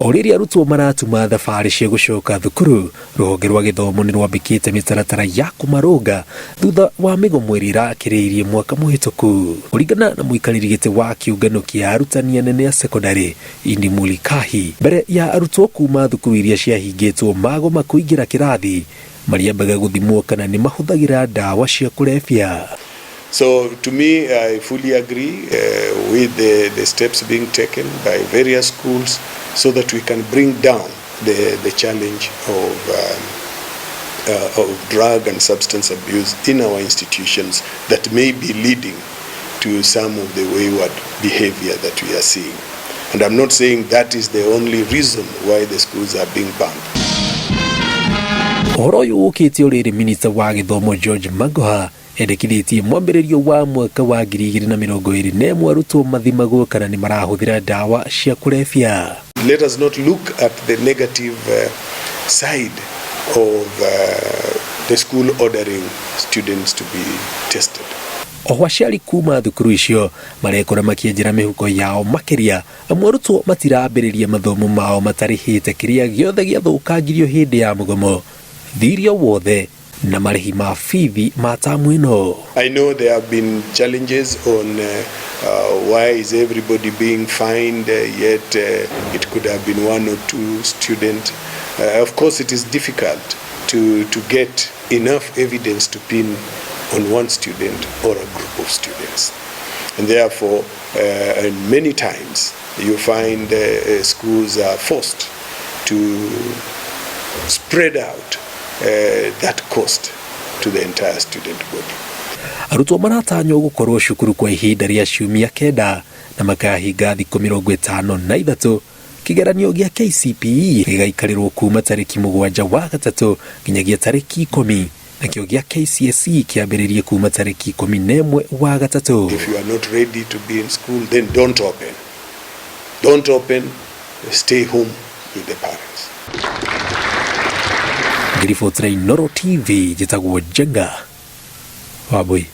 O rĩrĩa arutwo maratuma thabarĩ cia gũcoka thukuru, rũhonge rwa gĩthomo nĩ rwambĩkĩte mĩtaratara ya kũmarũnga thutha wa mĩgomo ĩrĩa ĩrakĩrĩirie mwaka mũhĩtũku. Kũringana na mũikarĩri gĩtĩ wa kĩũngano kĩa arutani anene a cekondarĩ, Indi Mulikahi, mbere ya arutwo kuma thukuru iria ciahingĩtwo magoma kũingĩra kĩrathi, marĩambaga gũthimwo kana nĩ mahũthagĩra ndawa cia kũrebia. So to me, I fully agree with the steps being taken by various schools so that we can bring down the challenge of drug and substance abuse in our institutions that may be leading to some of the wayward behavior that we are seeing. And I'm not saying that is the only reason why the schools are being banned. Ũhoro ũyũ ũkĩte o rĩrĩ minista wa gĩthomo George Magoha endekithĩtie mwambĩrĩrio wa mwaka wa 2021 arutwo mathimagwo kana nĩ marahũthĩra ndawa cia kũrebia. Let us not look at the negative side of the school ordering students to be tested. Oho aciari kuma thukuru icio marekora makĩenjera mĩhuko yao makĩria amu arutwo matirambĩrĩria mathomo mao matarĩhĩte kĩrĩa gĩothe gĩathũkangirio hĩndĩ ya mũgomo, thirio wothe na marĩhi ma bithi ma tamu ĩno. I know there have been challenges on why is everybody being fined, yet it could have been one or two students. Of course, it is difficult to get enough evidence to pin on one student or a group of students. And therefore, and many times you find schools are forced to spread out that cost to the entire student body. Arutwo maratanywo gũkorwo cukuru kwa ihinda rĩa ciumia 9 na makahinga thikũ 53. Kĩgeranio gĩa KCPE gĩgaikarĩrwo kuma tarĩki 7 wa gatatũ nginyagia tarĩki 10, nakĩo gĩa KCSE kĩambĩrĩrie kuma tarĩki 11 wa gatatũ. If you are not ready to be in school, then don't open. Don't open, stay home with the parents. Ngĩribotera Inooro TV, njĩtagwo Njenga Wambui.